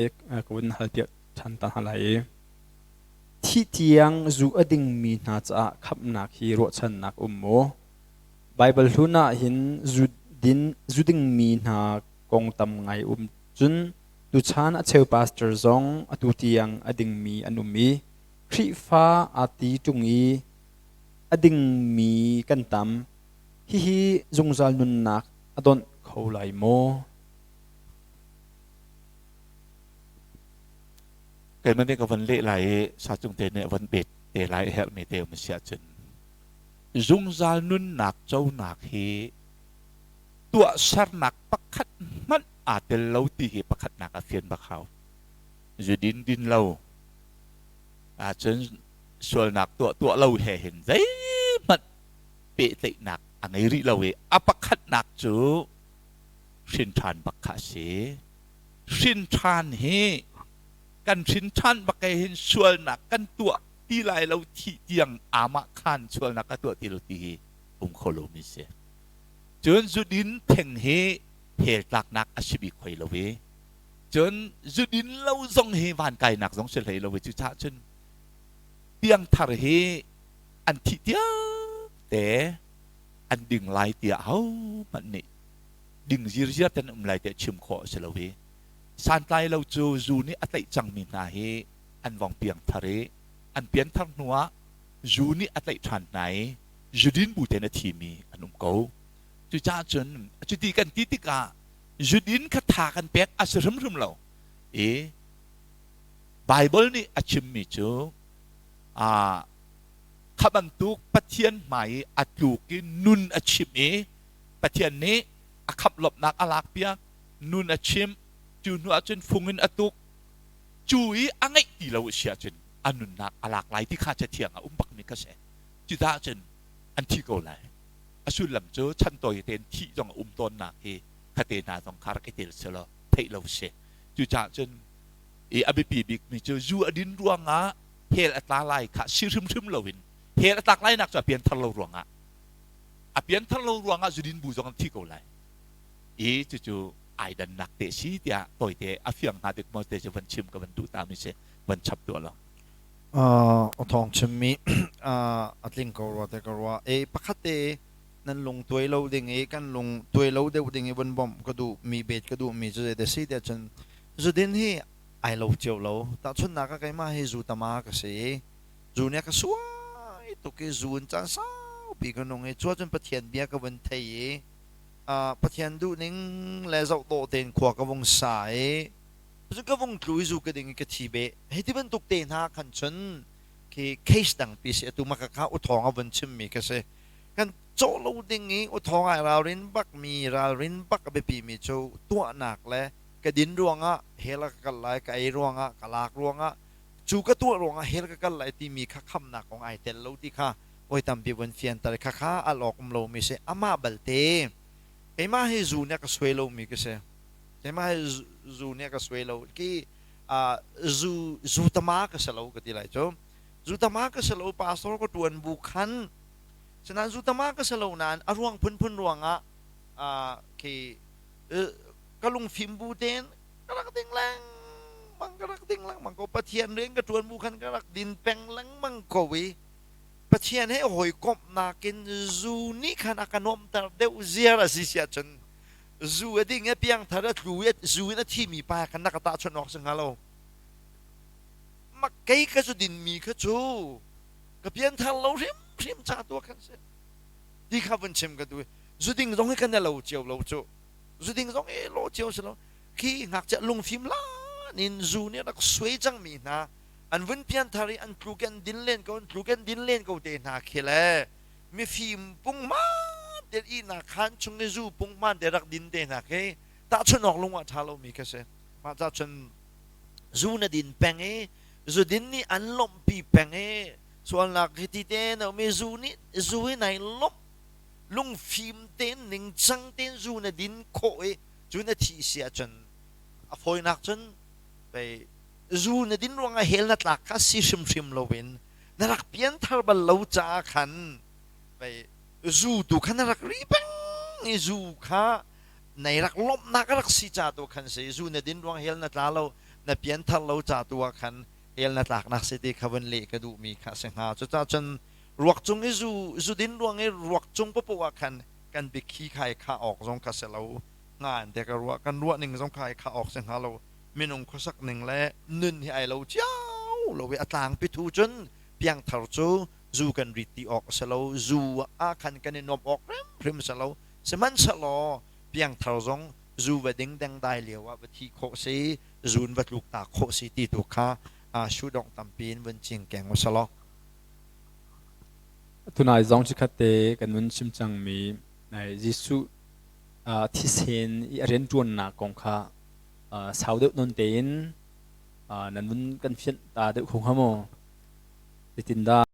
Ka vun halpiak ṭhan ta hna lai i thih tiang zu a dingmi hna caah khamhnak hi ruahchannak um maw? Baibal hlun ah hin zu din zu dingmi hna kong tam ngai um cun tuchan a cheu pastor zong atu tiang a dingmi an um i Khrihfa aa ti ṭung i a dingmi kan tam. Hihi zungzal nunnak a donh kho lai maw? Keimah nih ka van leh lai i sacung te nih a van bet te lai a herhmi te um si ahcun zungzal nunnak conak hi tuahsernak pakhat hmanh aa tel lo ti hi pakhatnak a fian bak hau. Zudin din lo ahcun sualnak tuah tuah lo he hin zeihmanh pehtlaihnak a ngei rih lo i a pakhatnak cu hrin ṭhan bak kha a si. Hrin ṭhan hi kan hrin ṭhan bak he hin sualnak kan tuah ti lai lo thih tiang amah khan sualnak ka tuah ti lo ti hi um kho lomi si. Cun zudin theng hi hell tlaknak a si bik hoi lo i cun zudin lo zong hi van kainak zong si hlei lo i cucaah cun piangthar hi an thih tiang te an ding lai tiah ahohmanh nih ding zirziar ten um lai tiah chim khawh a si lo i santlai lo cu zu nih a tlaih cangmi hna hi an vong piangthar i an pianthar hnuah zu nih a tlaih ṭhan hna i zudin bu ten a thimi an um ko. Cucaah cun cuti kan ti tikah zudin kha tha kan pek a si hrimhrim lo i Baibal nih a chimmi cu kha bantuk Pathian hmai i a tluk i nun a chimh i Pathian nih a khamh lawmhnak a lakpiak, nun a chimh, cu hnu ah cun fung in a tuk, cu i a ngeih ti lo a si ahcun a nunnak a lak lai ti kha cathiang a um bakmi kha si. Cucaah cun an thi ko lai. A sullam cu chan tawi tein thih zong a um tawnnak hi khate hna zong kha rak i tel selaw theih lo si. Cucaah cun i a biapi bikmi cu zu a din ruangah hell a tla lai kha si hrimhrim loin hell a tlak lainak cu a pianthar lo ruangah a pianthar lo ruangah zudin bu zong an thi ko lai i cucu ai dannak te si tiah tawite a fiang hnga dik maw te cu van chim ka van duh ta mi si van chap tuah lo. Thawng chimmi a tling ko rua te ka ruah. E pakhat te nan lung tuai lo ding i kan lung tuai lo deuh ding i vun bawmh ka duh mi bet ka duh mi cu zei te si tiah cun zudin hi ai lo cio lo. Tahchunhnak ah keimah hi zu tama ka si. Zu nih a ka suai tuk i zu in caan saupi ka nung i cu ahcun Pathian bia ka vun thei i Pathian duhning le zoh dawh tein khua ka vung sa i cun ka vung tlu i zu ka ding i ka thi beh. Hei ti bantuk te hna khan cun khi case dangpi si atu maka kha uthawng a vun chimmi ka si. Kan cawh lo ding i uthawng ai ralrin bak mi ralrin bak a biapi mi cu tuahnak le ka din ruangah hell ah ka kal lai, ka ei ruangah, ka lak ruangah, cu ka tuah ruangah hell ka kal lai timi kha khamnak kong ai tel lo ti kha oi tampi vun fianter kha kha al awk um lomi si. Amah balte keimah hi zu nih a ka suai lomi ka si. Keimah hi zu nih a ka suai lo ki zu zu tama ka si lo ka ti lai cu. Zu tama ka si lo, pastor ka tuan bu khan sinain zu tama ka si lo nain a ruang phunphun ruangah khi ka lungfim bu tein ka rak ding lengmang, ka rak ding lengmang ko. Pathian rian ka ṭuan bu khan ka rak din peng lengmang ko i Pathian he hawikomhnak in zu nih khan a ka nuamhter deuh ziar a si si ahcun zu a ding i piangthar a tlu i zu in a thimi pa khan na ka tahchunh awk si hnga lo. Kei ka zu dinmi kha cu ka pianthar lo hrimhrim ca tu ah khan si ti kha vun chim ka duh. Zu ding zong hi kan i lo cio lo cu. Zu ding zong i lo cio si lo. Khi ngakchia lungfim lan in zu nih rak suai cangmi hna an vun pianthar i an tluk an din len ko, an tluk an din len ko te hna khi le mifim pungman te ihnak khan chung i zu pungman te rak din te hna khi tahchunh awk lung ah ṭha lomi kha si. Mah ca cun zu na din peng i zu din nih an lawmhpi peng i sualnak hi ti te na um i zu nih zu hi nai lawmh lungfim tein ningcang tein zu na din khawh i cu na thih si ahcun a fawinak cun pei zu na din ruangah hell na tlak kha si hrimhrim loin na rak pianthar bal lo caah khan pei zu tu kha na rak ri peng i zu kha nei rak lawmhnak a rak si ca tu khan si. Zu na din ruang hell na tla lo. Na pianthar lo ca tu ah khan hell na tlaknak si ti kha vun leh ka duhmi kha a si hnga. Cucaah cun ruak cung i zu zudin ruang i ruak cung paoh ah khan kan biakhi kha i khah awk zong kha si lo hnga in te ka ruah. Kan ruah ning zong kha i khah awk si hnga lo. Minung khuasak ning le nun hi ai lo cio lo i a tlangpi thu cun piangthar cu zu kan rit ti awk a si lo. Zu ah khan kan i nuamh awk hrimhrim a si lo. Sihmanhsehlaw piangthar zong zu va ding dengdai lio ah va thi khawh si, zun va tluk ta khawh si ti tu kha sudong tampi in vun cingkeng u selaw. Tunai zong chikhat te kan vun chim cangmi Jesuh thisen i a rianṭuannak kong kha sau deuh nawn tein nan vun kan fianh ta deuh kho hnga maw? Zeitindah?